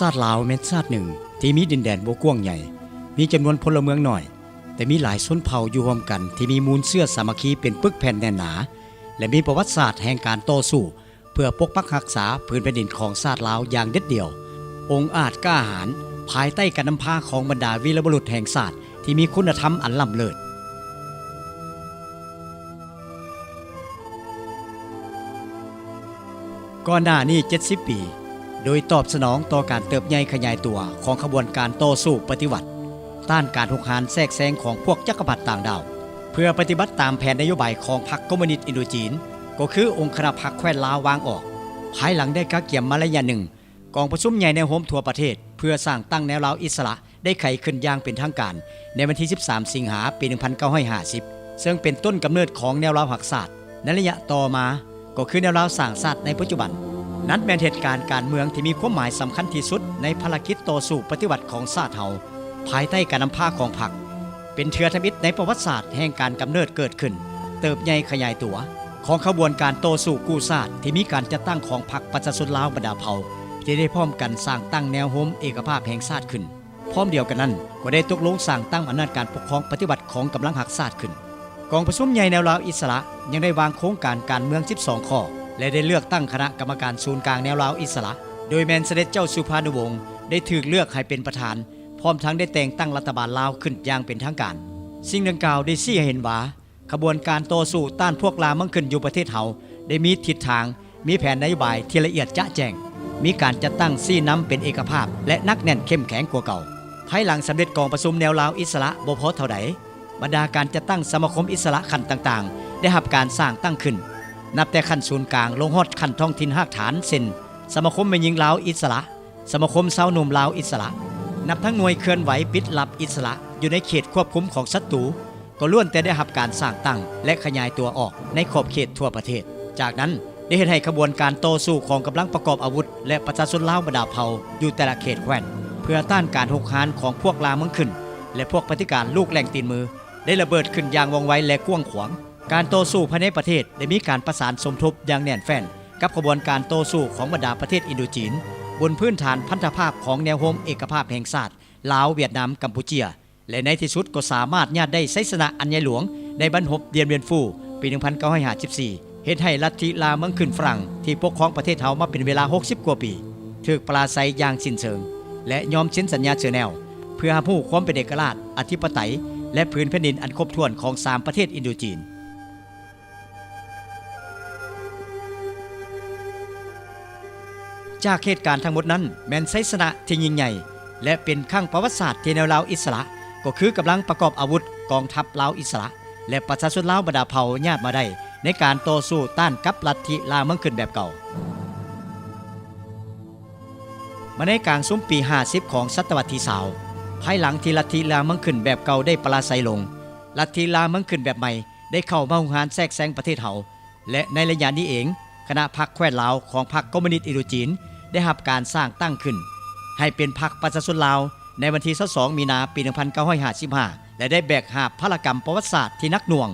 ຊາດລາວແມ່ນຊາດໜຶ່ງທີ່ມີດິນແດນບໍ່ກວ້າງໃຫຍ່, ມີຈຳນວນພົນລະເມືອງໜ້ອຍ, ແຕ່ມີຫຼາຍຊົນເຜົ່າຢູ່ຮ່ວມກັນທີ່ມີມູນເຊື້ອສາມັກຄີເປັນປຶກແຜ່ນແໜ້ນໜາ ແລະ ມີປະຫວັດສາດແຫ່ງການຕໍ່ສູ້ເພື່ອປົກປັກຮັກສາພື້ນແຜ່ນດິນຂອງຊາດລາວຢ່າງເດັດດ່ຽວ, ອົງອາດກ້າຫານ ພາຍໃຕ້ການນຳພາຂອງບັນດາວີລະບຸລຸດແຫ່ງຊາດທີ່ມີຄຸນນະທຳອັນລ້ຳເລີດ. ກ່ອນໜ້ານີ້ເຈັດສິບປີ, ໂດຍຕອບສະໜອງຕໍ່ການເຕີບໃຫຍ່ຂະຫຍາຍຕົວຂອງຂະບວນການຕໍ່ສູ້ປະຕິວັດ ຕ້ານການຮຸກຮານແຊກແຊງຂອງພວກຈັກກະພັດຕ່າງດ້າວ, ເພື່ອປະຕິບັດຕາມແຜນນະໂຍບາຍຂອງພັກຄອມມູນິດອິນໂດຈີນ, ກໍຄືອົງຄະນະພັກແຄວ້ນລາວວາງອອກ. ພາຍຫຼັງໄດ້ກະກຽມມາໄລຍະໜຶ່ງ, ກອງປະຊຸມໃຫຍ່ແນວໂຮມທົ່ວປະເທດເພື່ອສ້າງຕັ້ງແນວລາວອິດສະຫຼະ ໄດ້ໄຂຂຶ້ນຢ່າງເປັນທາງການໃນວັນທີສິບສາມ ສິງຫາ ປີໜຶ່ງພັນເກົ້າຮ້ອຍຫ້າສິບ ເຊິ່ງເປັນຕົ້ນກຳເນີດຂອງແນວລາວຮັກຊາດໃນໄລຍະຕໍ່ມາ ກໍຄືແນວລາວສ້າງຊາດໃນປັດຈຸບັນ. ນັ້ນແມ່ນເຫດການການເມືອງທີ່ມີຄວາມໝາຍສຳຄັນທີ່ສຸດໃນພາລະກິດຕໍ່ສູ້ປະຕິວັດຂອງຊາດເຮົາ ພາຍໃຕ້ການນຳພາຂອງພັກ, ເປັນເທື່ອທຳອິດໃນປະຫວັດສາດແຫ່ງການກຳເນີດເກີດຂຶ້ນ, ເຕີບໃຫຍ່ຂະຫຍາຍຕົວ ຂອງຂະບວນການຕໍ່ສູ້ກູ້ຊາດທີ່ມີການຈັດຕັ້ງຂອງພັກປະຊາຊົນລາວບັນດາເຜົ່າ ທີ່ໄດ້ພ້ອມກັນສ້າງຕັ້ງແນວໂຮມເອກະພາບແຫ່ງຊາດຂຶ້ນ. ພ້ອມດຽວກັນນັ້ນ ກໍໄດ້ຕົກລົງສ້າງຕັ້ງອຳນາດການປົກຄອງປະຕິວັດຂອງກຳລັງຮັກຊາດຂຶ້ນ. ກອງປະຊຸມໃຫຍ່ແນວລາວອິດສະຫຼະຍັງໄດ້ວາງໂຄງການການເມືອງສິບສອງຂໍ້ ແລະ ໄດ້ເລືອກຕັ້ງຄະນະກຳມະການສູນກາງແນວລາວອິດສະຫຼະ ໂດຍແມ່ນສະເດັດເຈົ້າສຸພານຸວົງ ໄດ້ຖືກເລືອກໃຫ້ເປັນປະທານ, ພ້ອມທັງໄດ້ແຕ່ງຕັ້ງລັດຖະບານລາວຂຶ້ນຢ່າງເປັນທາງການ. ສິ່ງດັ່ງກ່າວໄດ້ຊີ້ໃຫ້ເຫັນວ່າ ຂະບວນການຕໍ່ສູ້ຕ້ານພວກລ່າເມືອງຂຶ້ນຢູ່ປະເທດເຮົາ ໄດ້ມີທິດທາງ, ມີແຜນນະໂຍບາຍທີ່ລະອຽດຈະແຈ້ງ, ມີການຈັດຕັ້ງຊີ້ນຳເປັນເອກະພາບ ແລະ ໜັກແໜ້ນເຂັ້ມແຂງກວ່າເກົ່າ. ພາຍຫຼັງສຳເລັດກອງປະຊຸມແນວລາວອິດສະຫຼະບໍ່ພໍເທົ່າໃດ, ບັນດາການຈັດຕັ້ງສະມາຄົມອິດສະຫຼະຂັ້ນຕ່າງໆ ໄດ້ຮັບການສ້າງຕັ້ງຂຶ້ນ, ນັບແຕ່ຂັ້ນສູນກາງລົງຮອດຂັ້ນທ້ອງຖິ່ນຮາກຖານ ເຊັ່ນ ສະມາຄົມແມ່ຍິງລາວອິດສະຫຼະ, ສະມາຄົມຊາວໜຸ່ມລາວອິດສະຫຼະ, ນັບທັງໜ່ວຍເຄື່ອນໄຫວປິດລັບອິດສະຫຼະຢູ່ໃນເຂດຄວບຄຸມຂອງສັດຕູ ກໍລ້ວນແຕ່ໄດ້ຮັບການສ້າງຕັ້ງ ແລະ ຂະຫຍາຍຕົວອອກໃນຂອບເຂດທົ່ວປະເທດ. ຈາກນັ້ນ ໄດ້ເຮັດໃຫ້ຂະບວນການຕໍ່ສູ້ຂອງກຳລັງປະກອບອາວຸດ ແລະ ປະຊາຊົນລາວບັນດາເຜົ່າຢູ່ແຕ່ລະເຂດແຄວ້ນ ເພື່ອຕ້ານການຮຸກຮານຂອງພວກລ່າເມືອງຂຶ້ນ ແລະ ພວກປະຕິການລູກແຫຼ່ງຕີນມື ໄດ້ລະເບີດຂຶ້ນຢ່າງວ່ອງໄວ ແລະ ກວ້າງຂວາງ. ການຕໍ່ສູ້ພາຍໃນປະເທດໄດ້ມີການປະສານສົມທົບຢ່າງແໜ້ນແຟ້ນກັບຂະບວນການຕໍ່ສູ້ຂອງບັນດາປະເທດອິນໂດຈີນ ບົນພື້ນຖານພັນທະພາບຂອງແນວໂຮມເອກະພາບແຫ່ງຊາດ ລາວ, ຫວຽດນາມ, ກຳປູເຈຍ ແລະ ໃນທີ່ສຸດກໍສາມາດຍາດໄດ້ໄຊຊະນະອັນໃຫຍ່ຫຼວງໃນບັ້ນຮົບດຽນບຽນຟູ ປີໜຶ່ງພັນເກົ້າຮ້ອຍຫ້າສິບສີ່ ເຮັດໃຫ້ລັດທິລ່າເມືອງຂຶ້ນຝຣັ່ງທີ່ປົກຄອງປະເທດເຮົາມາເປັນເວລາຫົກສິບກວ່າປີ ຖືກປະລາໄຊຢ່າງສິ້ນເຊີງ ແລະ ຍອມເຊັນສັນຍາເຊີແນວ ເພື່ອຮັບຮູ້ຄວາມເປັນເອກະລາດ, ອະທິປະໄຕ ແລະ ພື້ນແຜ່ນດິນອັນຄົບຖ້ວນຂອງສາມປະເທດອິນໂດຈີນ. ຈາກເຫດການທັງໝົດນັ້ນ ແມ່ນໄຊຊະນະທີ່ຍິ່ງໃຫຍ່ ແລະ ເປັນຄັ້ງປະຫວັດສາດທີ່ແນວລາວອິດສະຫຼະ ກໍຄືກຳລັງປະກອບອາວຸດ, ກອງທັບລາວອິດສະຫຼະ ແລະ ປະຊາຊົນລາວບັນດາເຜົ່າຍາດມາໄດ້ໃນການຕໍ່ສູ້ຕ້ານກັບລັດທິລ່າເມືອງຂຶ້ນແບບເກົ່າ. ມາໃນກາງຊຸມປີຫ້າສິບຂອງສະຕະວັດທີຊາວ ພາຍຫຼັງທີ່ລັດທິລ່າເມືອງຂຶ້ນແບບເກົ່າໄດ້ປະລາໄຊລົງ, ລັດທິລ່າເມືອງຂຶ້ນແບບໃໝ່ໄດ້ເຂົ້າມາຮຸກຮານແຊກແຊງປະເທດເຮົາ ແລະ ໃນໄລຍະນີ້ເອງ ຄະນະພັກແຄວ້ນລາວຂອງພັກຄອມມູນິດອິນໂດຈີນ ໄດ້ຮັບການສ້າງຕັ້ງຂຶ້ນໃຫ້ເປັນພັກປະຊາຊົນລາວ ໃນວັນທີຊາວສອງ ມີນາ ປີໜຶ່ງພັນເກົ້າຮ້ອຍຫ້າສິບຫ້າ ແລະ ໄດ້ແບກຫາບພາລະກຳປະຫວັດສາດທີ່ໜັກໜ່ວງ,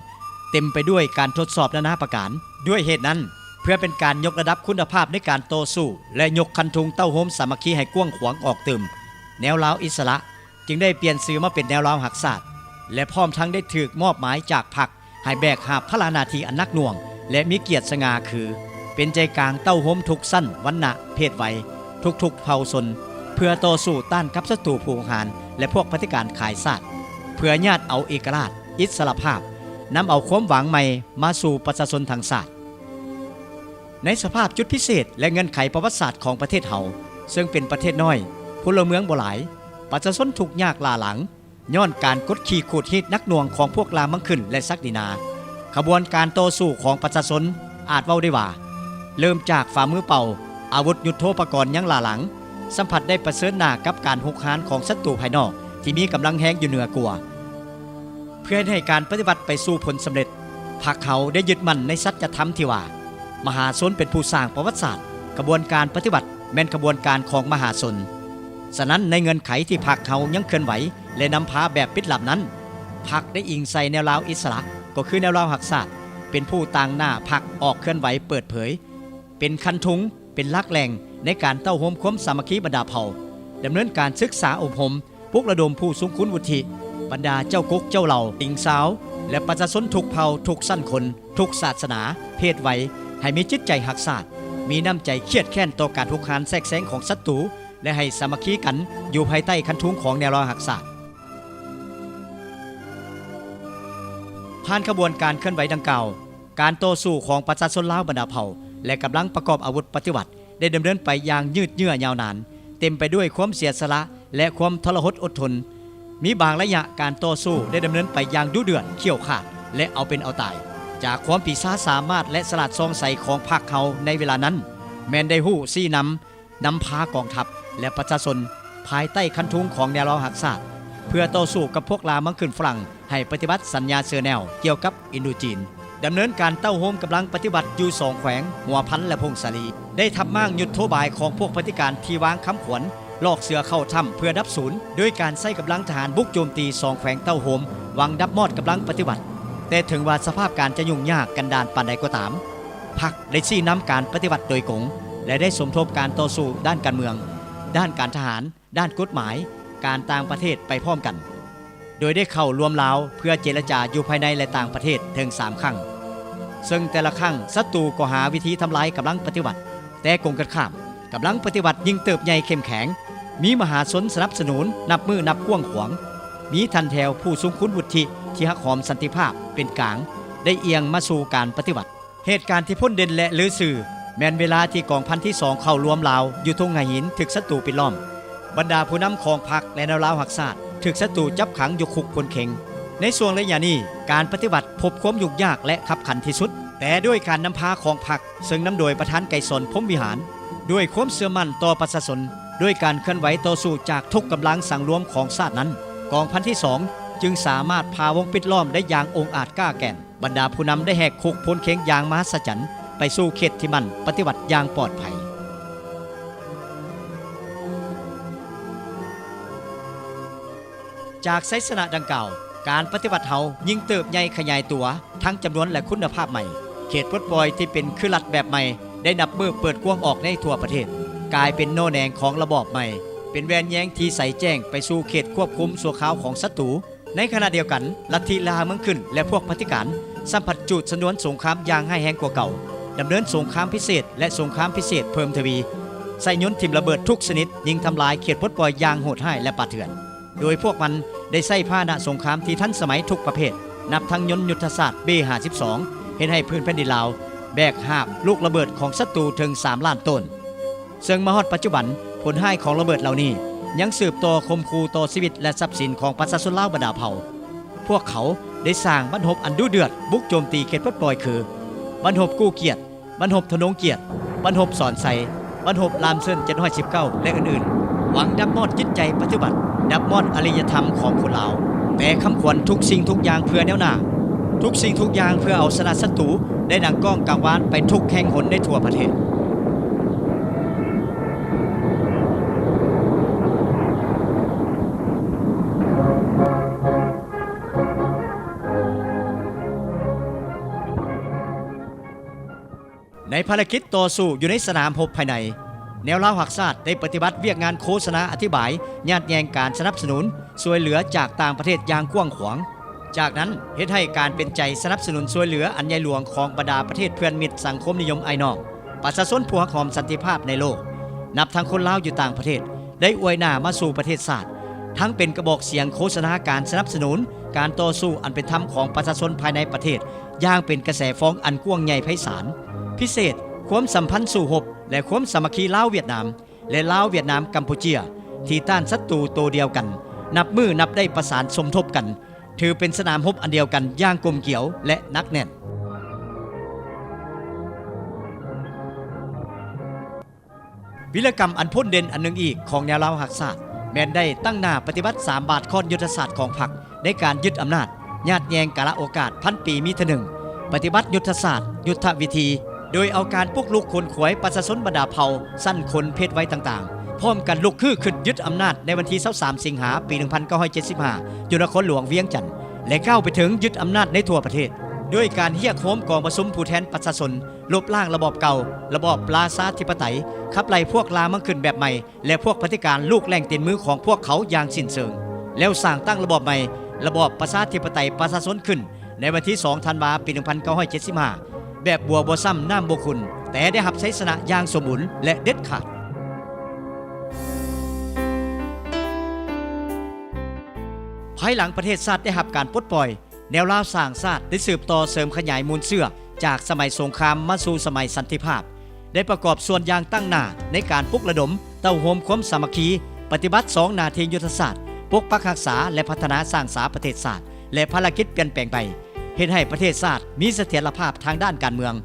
ເຕັມໄປດ້ວຍການທົດສອບນານາປະການ. ດ້ວຍເຫດນັ້ນ, ເພື່ອເປັນການຍົກລະດັບຄຸນນະພາບໃນການຕໍ່ສູ້ ແລະ ຍົກຄັນທຸງເຕົ້າໂຮມສາມັກຄີໃຫ້ກວ້າງຂວາງອອກຕື່ມ, ແນວລາວອິດສະຫຼະ ຈຶ່ງໄດ້ປ່ຽນຊື່ມາເປັນແນວລາວຮັກຊາດ ແລະ ພ້ອມທັງໄດ້ຖືກມອບໝາຍຈາກພັກໃຫ້ແບກຫາບພາລະໜ້າທີ່ອັນໜັກໜ່ວງ ແລະ ມີກຽດສະຫງ່າຄື ເປັນໃຈກາງເຕົ້າໂຮມທຸກຊັ້ນວັນນະເພດໄວ ທຸກໆເຜົ່າຊົນ ເພື່ອຕໍ່ສູ້ຕ້ານກັບສັດຕູຜູກຫານ ແລະ ພວກປະຕິການຂາຍຊາດ ເພື່ອຍາດເອົາເອກະລາດ, ອິດສະຫຼະພາບ, ນຳເອົາຄວາມຫວັງໃໝ່ມາສູ່ປະຊາຊົນທັງຊາດ. ໃນສະພາບຈຸດພິເສດ ແລະ ເງື່ອນໄຂປະຫວັດສາດຂອງປະເທດເຮົາ ເຊິ່ງເປັນປະເທດນ້ອຍ, ພົນລະເມືອງບໍ່ຫຼາຍ, ປະຊາຊົນທຸກຍາກລ້າຫຼັງ ຍ້ອນການກົດຂີ່ຂູດຮີດໜັກໜ່ວງຂອງພວກລ່າເມືອງຂຶ້ນ ແລະ ສັກດິນາ, ຂະບວນການຕໍ່ສູ້ຂອງປະຊາຊົນອາດເວົ້າໄດ້ວ່າ ເລີ່ມຈາກຝ່າມືເປົ່າ, ອາວຸດຍຸດໂທປະກອນຍັງລ້າຫຼັງ, ສ່ຳຜັດໄດ້ປະເຊີນໜ້າກັບການຮຸກຮານຂອງສັດຕູພາຍນອກທີ່ມີກຳລັງແຮງຢູ່ເໜືອກວ່າ. ເພື່ອເຮັດໃຫ້ການປະຕິວັດໄປສູ່ຜົນສຳເລັດ, ພັກເຮົາໄດ້ຍຶດໝັ້ນໃນສັດຈະທຳທີ່ວ່າ ມະຫາຊົນເປັນຜູ້ສ້າງປະຫວັດສາດ, ຂະບວນການປະຕິວັດແມ່ນຂະບວນການຂອງມະຫາຊົນ. ສະນັ້ນ, ໃນເງື່ອນໄຂທີ່ພັກເຮົາຍັງເຄື່ອນໄຫວ ແລະ ນຳພາແບບປິດລັບນັ້ນ, ພັກໄດ້ອີງໃສ່ແນວລາວອິດສະຫຼະ, ກໍຄືແນວລາວຮັກຊາດ, ເປັນຜູ້ຕາງໜ້າພັກອອກເຄື່ອນໄຫວເປີດເຜີຍ, ເປັນຄັນທຸງ, ເປັນຫຼັກແຫຼ່ງໃນການເຕົ້າໂຮມຄວາມສາມັກຄີບັນດາເຜົ່າ, ດຳເນີນການສຶກສາອົບຮົມ, ປຸກລະດົມຜູ້ຊົງຄຸນວຸດທິ, ບັນດາເຈົ້າກົກເຈົ້າເຫຼົ່າ, ຍິງຊາວ ແລະ ປະຊາຊົນທຸກເຜົ່າ, ທຸກຊັ້ນຄົນ, ທຸກສາສະໜາ, ເພດໄວ ໃຫ້ມີຈິດໃຈຮັກຊາດ, ມີນ້ຳໃຈຄຽດແຄ້ນຕໍ່ການຮຸກຮານແຊກແຊງຂອງສັດຕູ ແລະ ໃຫ້ສາມັກຄີກັນຢູ່ພາຍໃຕ້ຄັນທຸງຂອງແນວລາວຮັກຊາດ. ຜ່ານຂະບວນການເຄື່ອນໄຫວດັ່ງກ່າວ, ການຕໍ່ສູ້ຂອງປະຊາຊົນລາວບັນດາເຜົ່າ ແລະ ກຳລັງປະກອບອາວຸດປະຕິວັດ ໄດ້ດຳເນີນໄປຢ່າງຍືດເຍື້ອຍາວນານ, ເຕັມໄປດ້ວຍຄວາມເສຍສະຫຼະ ແລະ ຄວາມທໍລະຫົດອົດທົນ. ມີບາງໄລຍະການຕໍ່ສູ້ໄດ້ດຳເນີນໄປຢ່າງດຸເດືອດ, ຂຽວຂາດ ແລະ ເອົາເປັນເອົາຕາຍ. ຈາກຄວາມປີຊາສາມາດ ແລະ ສະຫຼາດຊ່ອງໃສຂອງພັກເຮົາໃນເວລານັ້ນ, ແມ່ນໄດ້ຮູ້ຊີ້ນຳ ນຳພາກອງທັບ ແລະ ປະຊາຊົນ ພາຍໃຕ້ຄັນທຸງຂອງແນວລາວຮັກຊາດ ເພື່ອຕໍ່ສູ້ກັບພວກລ່າເມືອງຂຶ້ນຝຣັ່ງ ໃຫ້ປະຕິບັດສັນຍາເຊີແນວກ່ຽວກັບອິນໂດຈີນ, ດຳເນີນການເຕົ້າໂຮມກຳລັງປະຕິວັດຢູ່ສອງແຂວງ ຫົວພັນ ແລະ ຜົ້ງສາລີ, ໄດ້ທັບມ້າງຍຸດໂທບາຍຂອງພວກປະຕິການທີ່ວາງຄຳຂວັນຫຼອກເສືອເຂົ້າຖ້ຳເພື່ອດັບສູນ ໂດຍການໃຊ້ກຳລັງທະຫານບຸກໂຈມຕີສອງແຂວງເຕົ້າໂຮມ ຫວັງດັບມອດກຳລັງປະຕິວັດ. ແຕ່ເຖິງວ່າສະພາບການຈະຫຍຸ້ງຍາກກັນດານປານໃດກໍຕາມ, ພັກໄດ້ຊີ້ນຳການປະຕິວັດໂດຍກົງ ແລະ ໄດ້ສົມທົບການຕໍ່ສູ້ດ້ານການເມືອງ, ດ້ານການທະຫານ, ດ້ານກົດໝາຍ, ການຕ່າງປະເທດໄປພ້ອມກັນ, ໂດຍໄດ້ເຂົ້າລວມລາວເພື່ອເຈລະຈາຢູ່ພາຍໃນ ແລະ ຕ່າງປະເທດເຖິງສາມຄັ້ງ, ເຊິ່ງແຕ່ລະຄັ້ງສັດຕູກໍຫາວິທີທຳລາຍກຳລັງປະຕິວັດ, ແຕ່ກົງກັນຂ້າມ, ກຳລັງປະຕິວັດຍິ່ງເຕີບໃຫຍ່ເຂັ້ມແຂງ, ມີມະຫາຊົນສະໜັບສະໜູນນັບມື້ນັບກວ້າງຂວາງ, ມີທ່ານແຖວຜູ້ຊົງຄຸນວຸດທິທີ່ຮັກຫອມສັນຕິພາບເປັນກາງ ໄດ້ອຽງມາສູ່ການປະຕິວັດ. ເຫດການທີ່ພົ້ນເດັ່ນ ແລະ ລືຊື່ ແມ່ນເວລາທີ່ກອງພັນທີສອງເຂົ້າລວມລາວຢູ່ທົ່ງຫາຫີນຖືກສັດຕູປິດລ້ອມ. ບັນດາຜູ້ນຳຂອງພັກ ແລະ ແນວລາວຮັກຊາດ ຖືກສັດຕູຈັບຂັງຢູ່ຄຸກໂພນເຄັງ. ໃນຊ່ວງໄລຍະນີ້, ການປະຕິວັດພົບຄວາມຫຍຸ້ງຍາກ ແລະ ຄັບຂັນທີ່ສຸດ, ແຕ່ດ້ວຍການນຳພາຂອງພັກ ເຊິ່ງນຳໂດຍປະທານໄກສອນ ພົມວິຫານ, ດ້ວຍຄວາມເຊື່ອໝັ້ນຕໍ່ປະຊາຊົນ, ດ້ວຍການເຄື່ອນໄຫວຕໍ່ສູ້ຈາກທຸກກຳລັງສັງລວມຂອງຊາດນັ້ນ, ກອງພັນທີສອງຈຶ່ງສາມາດຜ່າວົງປິດລ້ອມໄດ້ຢ່າງອົງອາດກ້າແກ່ນ. ບັນດາຜູ້ນຳໄດ້ແຫກຄຸກໂພນເຄັງຢ່າງມະຫັດສະຈັນ ໄປສູ່ເຂດທີ່ໝັ້ນປະຕິວັດຢ່າງປອດໄພ. ຈາກໄຊຊະນະດັ່ງກ່າວ, ການປະຕິວັດເຮົາຍິ່ງເຕີບໃຫຍ່ຂະຫຍາຍຕົວທັງຈຳນວນ ແລະ ຄຸນນະພາບໃໝ່. ເຂດປົດປ່ອຍທີ່ເປັນຄືລັດແບບໃໝ່ໄດ້ນັບມື້ເປີດກວ້າງອອກໃນທົ່ວປະເທດ, ກາຍເປັນໜໍ່ແໜງຂອງລະບອບໃໝ່, ເປັນແວ່ນແຍງທີ່ໃສແຈ້ງໄປສູ່ເຂດຄວບຄຸມຊົ່ວຄາວຂອງສັດຕູ. ໃນຂະນະດຽວກັນ, ລັດທິລ່າເມືອງຂຶ້ນ ແລະ ພວກປະຕິການ ຊ້ຳພັດຈູດຊະນວນສົງຄາມຢ່າງຮ້າຍແຮງກວ່າເກົ່າ, ດຳເນີນສົງຄາມພິເສດ ແລະ ສົງຄາມພິເສດເພີ່ມທະວີ, ໃຊ້ຍົນຖິ້ມລະເບີດທຸກຊະນິດ, ຍິງທຳລາຍເຂດປົດປ່ອຍຢ່າງໂຫດຮ້າຍ ແລະ ປ່າເຖື່ອນ, ໂດຍພວກມັນໄດ້ໃຊ້ພາຫະນະສົງຄາມທີ່ທັນສະໄໝທຸກປະເພດ, ນັບທັງຍົນຍຸດທະສາດ B ຫ້າສິບສອງ ເຮັດໃຫ້ພື້ນແຜ່ນດິນລາວແບກຫາບລູກລະເບີດຂອງສັດຕູເຖິງສາມລ້ານໂຕນ. ເຊິ່ງມາຮອດປັດຈຸບັນ, ຜົນຮ້າຍຂອງລະເບີດເຫຼົ່ານີ້ຍັງສືບຕໍ່ຂົ່ມຂູ່ຕໍ່ຊີວິດ ແລະ ຊັບສິນຂອງປະຊາຊົນລາວບັນດາເຜົ່າ. ພວກເຂົາໄດ້ສ້າງບັ້ນຮົບອັນດຸເດືອດບຸກໂຈມຕີເຂດປົດປ່ອຍຄື ບັ້ນຮົບກູ້ກຽດ, ບັ້ນຮົບທະນົງກຽດ, ບັ້ນຮົບສອນໄຊ, ບັ້ນຮົບລາມເຊີນເຈັດຮ້ອຍສິບເກົ້າ ແລະ ອື່ນໆ, ຫວັງດັບມອດຈິດໃຈປະຕິວັດ, ດັບມອດອະລິຍະທຳຂອງຄົນລາວ. ແຕ່ຄຳຂວັນທຸກສິ່ງທຸກຢ່າງເພື່ອແນວໜ້າ, ທຸກສິ່ງທຸກຢ່າງເພື່ອເອົາຊະນະສັດຕູ ໄດ້ດັງກ້ອງກັງວານໄປທຸກແຫ່ງຫົນໃນທົ່ວປະເທດ. ໃນພາລະກິດຕໍ່ສູ້ຢູ່ໃນສະໜາມຮົບພາຍໃນ, ແນວລາວຮັກຊາດໄດ້ປະຕິບັດວຽກງານໂຄສະນາອະທິບາຍ, ຍາດແຍ່ງການສະໜັບສະໜູນ, ຊ່ວຍເຫຼືອຈາກຕ່າງປະເທດຢ່າງກວ້າງຂວາງ. ຈາກນັ້ນເຮັດໃຫ້ການເປັນໃຈສະໜັບສະໜູນຊ່ວຍເຫຼືອອັນໃຫຍ່ຫຼວງຂອງບັນດາປະເທດເພື່ອນມິດສັງຄົມນິຍົມອ້າຍນ້ອງ, ປະຊາຊົນຜູ້ຮັກຫອມສັນຕິພາບໃນໂລກ, ນັບທັງຄົນລາວຢູ່ຕ່າງປະເທດ, ໄດ້ອວຍໜ້າມາສູ່ປະເທດຊາດ, ທັງເປັນກະບອກສຽງໂຄສະນາການສະໜັບສະໜູນການຕໍ່ສູ້ອັນເປັນທຳຂອງປະຊາຊົນພາຍໃນປະເທດ ຢ່າງເປັນກະແສຟອງອັນກວ້າງໃຫຍ່ໄພສານ. ພິເສດ, ຄວາມສຳພັນສູ້ຮົບ ແລະ ຄວາມສາມັກຄີລາວຫວຽດນາມ ແລະ ລາວຫວຽດນາມກຳປູເຈຍ ທີ່ຕ້ານສັດຕູໂຕດຽວກັນ ນັບມື້ນັບໄດ້ປະສານສົມທົບກັນ, ຖືເປັນສະໜາມຮົບອັນດຽວກັນຢ່າງກົມກຽວ ແລະ ໜັກແໜ້ນ. ວິລະກຳອັນພົ້ນເດັ່ນອັນໜຶ່ງອີກຂອງແນວລາວຮັກຊາດ ແມ່ນໄດ້ຕັ້ງໜ້າປະຕິບັດສາມບາດຄ້ອນຍຸດທະສາດຂອງພັກ ໃນການຍຶດອຳນາດ, ຍາດແຍ່ງກາລະໂອກາດພັນປີມີເທື່ອໜຶ່ງ, ປະຕິບັດຍຸດທະສາດ, ຍຸດທະວິທີ, ໂດຍເອົາການປຸກລຸກຂົນຂວາຍປະຊາຊົນບັນດາເຜົ່າ, ຊັ້ນຄົນ, ເພດໄວຕ່າງໆ, ພ້ອມກັນລຸກຮືຂຶ້ນຍຶດອຳນາດໃນວັນທີຊາວສາມສິງຫາ ປີໜຶ່ງພັນເກົ້າຮ້ອຍເຈັດສິບຫ້າ ຢູ່ນະຄອນຫຼວງວຽງຈັນ ແລະ ກ້າວໄປເຖິງຍຶດອຳນາດໃນທົ່ວປະເທດ, ດ້ວຍການຮຽກໂຮມກອງປະຊຸມຜູ້ແທນປະຊາຊົນ ລົບລ້າງລະບອບເກົ່າ, ລະບອບລາຊາທິປະໄຕ, ຂັບໄລ່ພວກລ່າເມືອງຂຶ້ນແບບໃໝ່ ແລະ ພວກຜະຕິການລູກແຫຼງຕີນມືຂອງພວກເຂົາຢ່າງສິ້ນເຊີງ, ແລ້ວສ້າງຕັ້ງລະບອບໃໝ່, ລະບອບປະຊາທິປະໄຕປະຊາຊົນຂຶ້ນ ໃນວັນທີສອງ ທັນວາ ປີໜຶ່ງພັນເກົ້າຮ້ອຍເຈັດສິບຫ້າ ແບບບົວບໍ່ຊ້ຳນ້ຳບໍ່ຂຸ່ນ, ແຕ່ໄດ້ຮັບໄຊຊະນະຢ່າງສົມບູນ ແລະ ເດັດຂາດ. ພາຍຫຼັງປະເທດຊາດໄດ້ຮັບການປົດປ່ອຍ, ແນວລາວສ້າງຊາດໄດ້ສືບຕໍ່ເສີມຂະຫຍາຍມູນເຊື້ອຈາກສະໄໝສົງຄາມມາສູ່ສະໄໝສັນຕິພາບ, ໄດ້ປະກອບສ່ວນຢ່າງຕັ້ງໜ້າໃນການປຸກລະດົມເຕົ້າໂຮມຄວາມສາມັກຄີ, ປະຕິບັດສອງໜ້າທີ່ຍຸດທະສາດ, ປົກປັກຮັກສາ ແລະ ພັດທະນາສ້າງສາປະເທດຊາດ ແລະ ພາລະກິດປ່ຽນແປງໄປ, ເຮັດໃຫ້ປະເທດຊາດມີສະຖຽນລະພາບທາງດ້ານການເມືອງ,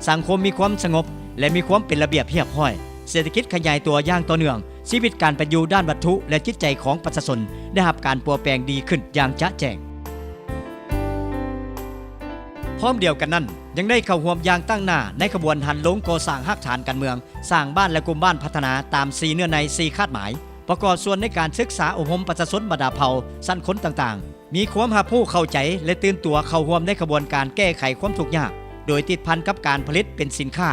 ສັງຄົມມີຄວາມສະຫງົບ ແລະ ມີຄວາມເປັນລະບຽບຮຽບຮ້ອຍ, ເສດຖະກິດຂະຫຍາຍຕົວຢ່າງຕໍ່ເນື່ອງ, ຊີວິດການເປັນຢູ່ດ້ານວັດຖຸ ແລະ ຈິດໃຈຂອງປະຊາຊົນໄດ້ຮັບການປົວແປງດີຂຶ້ນຢ່າງຈະແຈ້ງ. ພ້ອມດຽວກັນນັ້ນ, ຍັງໄດ້ເຂົ້າຮ່ວມຢ່າງຕັ້ງໜ້າໃນຂະບວນຫັນລົງກໍ່ສ້າງຮາກຖານການເມືອງ, ສ້າງບ້ານ ແລະ ກຸ່ມບ້ານພັດທະນາຕາມສີ່ເນື້ອໃນ ສີ່ຄາດໝາຍ, ປະກອບສ່ວນໃນການສຶກສາອົບຮົມປະຊາຊົນບັນດາເຜົ່າ, ຊັ້ນຄົນຕ່າງໆ, ມີຄວາມຮັບຮູ້ເຂົ້າໃຈ ແລະ ຕື່ນຕົວເຂົ້າຮ່ວມໃນຂະບວນການແກ້ໄຂຄວາມທຸກຍາກ, ໂດຍຕິດພັນກັບການຜະລິດເປັນສິນຄ້າ,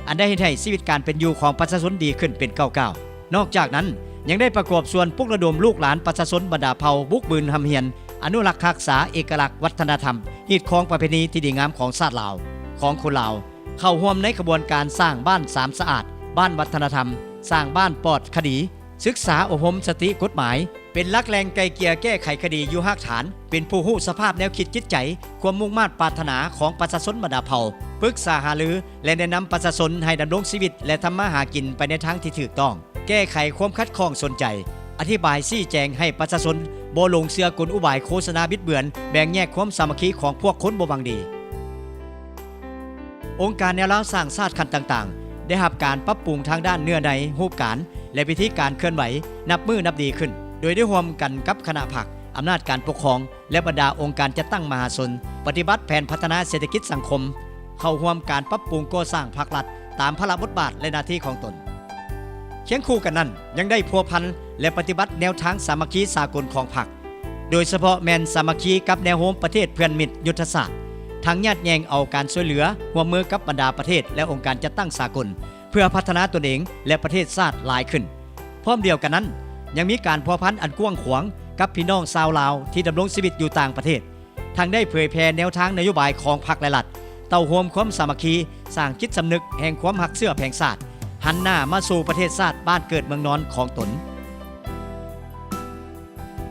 ອັນໄດ້ເຮັດໃຫ້ຊີວິດການເປັນຢູ່ຂອງປະຊາຊົນດີຂຶ້ນເປັນກ້າວໆ. ນອກຈາກນັ້ນ, ຍັງໄດ້ປະກອບສ່ວນປຸກລະດົມລູກຫຼານປະຊາຊົນບັນດາເຜົ່າບຸກບືນຮ່ຳຮຽນ, ອະນຸລັກຮັກສາເອກະລັກວັດທະນະທຳ, ຮີດຄອງປະເພນີທີ່ດີງາມຂອງຊາດລາວ, ຂອງຄົນລາວ, ເຂົ້າຮ່ວມໃນຂະບວນການສ້າງບ້ານສາມສະອາດ, ບ້ານວັດທະນະທຳ, ສ້າງບ້ານປອດຄະດີ, ສຶກສາອົບຮົມສະຕິກົດໝາຍ, ເປັນຫຼັກແຫຼ່ງໄກ່ເກ່ຍແກ້ໄຂຄະດີຢູ່ຮາກຖານ, ເປັນຜູ້ຮູ້ສະພາບແນວຄິດຈິດໃຈ, ຄວາມມຸ່ງມາດປາດຖະໜາຂອງປະຊາຊົນບັນດາເຜົ່າ, ປຶກສາຫາລື ແລະ ແນະນຳປະຊາຊົນໃຫ້ດຳລົງຊີວິດ ແລະ ທຳມາຫາກິນໄປໃນທາງທີ່ຖືກຕ້ອງ, ແກ້ໄຂຄວາມຂັດຂ້ອງສົນໃຈ, ອະທິບາຍຊີ້ແຈງໃຫ້ປະຊາຊົນບໍ່ຫຼົງເຊື່ອກົນອຸບາຍໂຄສະນາບິດເບືອນ, ແບ່ງແຍກຄວາມສາມັກຄີຂອງພວກຄົນບໍ່ຫວັງດີ. ອົງການແນວລາວສ້າງຊາດຂັ້ນຕ່າງໆ ໄດ້ຮັບການປັບປຸງທາງດ້ານເນື້ອໃນ, ຮູບການ ແລະ ວິທີການເຄື່ອນໄຫວນັບມື້ນັບດີຂຶ້ນ, ໂດຍໄດ້ຮ່ວມກັນກັບຄະນະພັກ, ອຳນາດການປົກຄອງ ແລະ ບັນດາອົງການຈັດຕັ້ງມະຫາຊົນ ປະຕິບັດແຜນພັດທະນາເສດຖະກິດສັງຄົມ, ເຂົ້າຮ່ວມການປັບປຸງກໍ່ສ້າງພັກລັດຕາມພາລະບົດບາດ ແລະ ໜ້າທີ່ຂອງຕົນ. ຄຽງຄູ່ກັນນັ້ນ, ຍັງໄດ້ພົວພັນ ແລະ ປະຕິບັດແນວທາງສາມັກຄີສາກົນຂອງພັກ, ໂດຍສະເພາະແມ່ນສາມັກຄີກັບແນວໂຮມປະເທດເພື່ອນມິດຍຸດທະສາດ, ທັງຍາດແຍ່ງເອົາການຊ່ວຍເຫຼືອຮ່ວມມືກັບບັນດາປະເທດ ແລະ ອົງການຈັດຕັ້ງສາກົນ ເພື່ອພັດທະນາຕົນເອງ ແລະ ປະເທດຊາດຫຼາຍຂຶ້ນ. ພ້ອມດຽວກັນນັ້ນ, ຍັງມີການພົວພັນອັນກວ້າງຂວາງກັບພີ່ນ້ອງຊາວລາວທີ່ດຳລົງຊີວິດຢູ່ຕ່າງປະເທດ, ທັງໄດ້ເຜີຍແຜ່ແນວທາງນະໂຍບາຍຂອງພັກ ແລະ ລັດ, ເຕົ້າໂຮມຄວາມສາມັກຄີ, ສ້າງຈິດສຳນຶກແຫ່ງຄວາມຮັກເຊື້ອແຜງຊາດ, ຫັນໜ້າມາສູ່ປະເທດຊາດບ້ານເກີດເມືອງນອນຂອງຕົນ.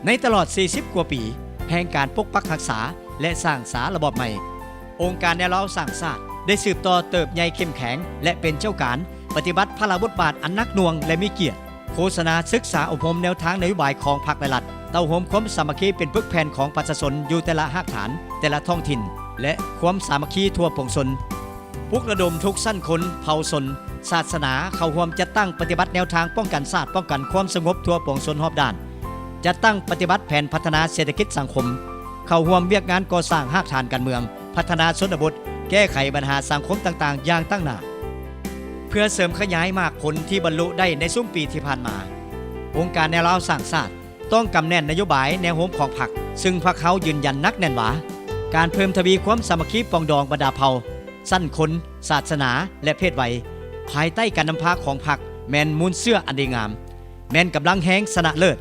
ໃນຕະຫຼອດສີ່ສິບກວ່າປີແຫ່ງການປົກປັກຮັກສາ ແລະ ສ້າງສາລະບອບໃໝ່, ອົງການແນວລາວສ້າງຊາດໄດ້ສືບຕໍ່ເຕີບໃຫຍ່ເຂັ້ມແຂງ ແລະ ເປັນເຈົ້າການປະຕິບັດພາລະບົດບາດອັນໜັກໜ່ວງ ແລະ ມີກຽດ, ໂຄສະນາ, ສຶກສາອົບຮົມແນວທາງນະໂຍບາຍຂອງພັກ ແລະ ລັດ, ເຕົ້າໂຮມຄວາມສາມັກຄີເປັນປຶກແຜ່ນຂອງປະຊາຊົນຢູ່ແຕ່ລະຮາກຖານ, ແຕ່ລະທ້ອງຖິ່ນ ແລະ ຄວາມສາມັກຄີທົ່ວປວງຊົນ. ປຸກລະດົມທຸກຊັ້ນຄົນ, ເຜົ່າຊົນ, ສາສະໜາ ເຂົ້າຮ່ວມຈັດຕັ້ງປະຕິບັດແນວທາງປ້ອງກັນຊາດ, ປ້ອງກັນຄວາມສະຫງົບທົ່ວປວງຊົນຮອບດ້ານ, ຈັດຕັ້ງປະຕິບັດແຜນພັດທະນາເສດຖະກິດສັງຄົມ, ເຂົ້າຮ່ວມວຽກງານກໍ່ສ້າງຮາກຖານການເມືອງ, ພັດທະນາຊົນນະບົດ, ແກ້ໄຂບັນຫາສັງຄົມຕ່າງໆຢ່າງຕັ້ງໜ້າ. ເພື່ອເສີມຂະຫຍາຍໝາກຜົນທີ່ບັນລຸໄດ້ໃນຊຸມປີທີ່ຜ່ານມາ, ອົງການແນວລາວສ້າງຊາດ ຕ້ອງກຳແໜ້ນນະໂຍບາຍແນວໂຮມຂອງພັກ, ຊຶ່ງພັກເຮົາຢືນຢັນໜັກແໜ້ນວ່າ ການເພີ່ມທະວີຄວາມສາມັກຄີປອງດອງບັນດາເຜົ່າ, ຊັ້ນຄົນ, ສາສະໜາ ແລະ ເພດໄວ ພາຍໃຕ້ການນຳພາຂອງພັກ ແມ່ນມູນເຊື້ອອັນດີງາມ, ແມ່ນກຳລັງແຮງຊະນະເລີດ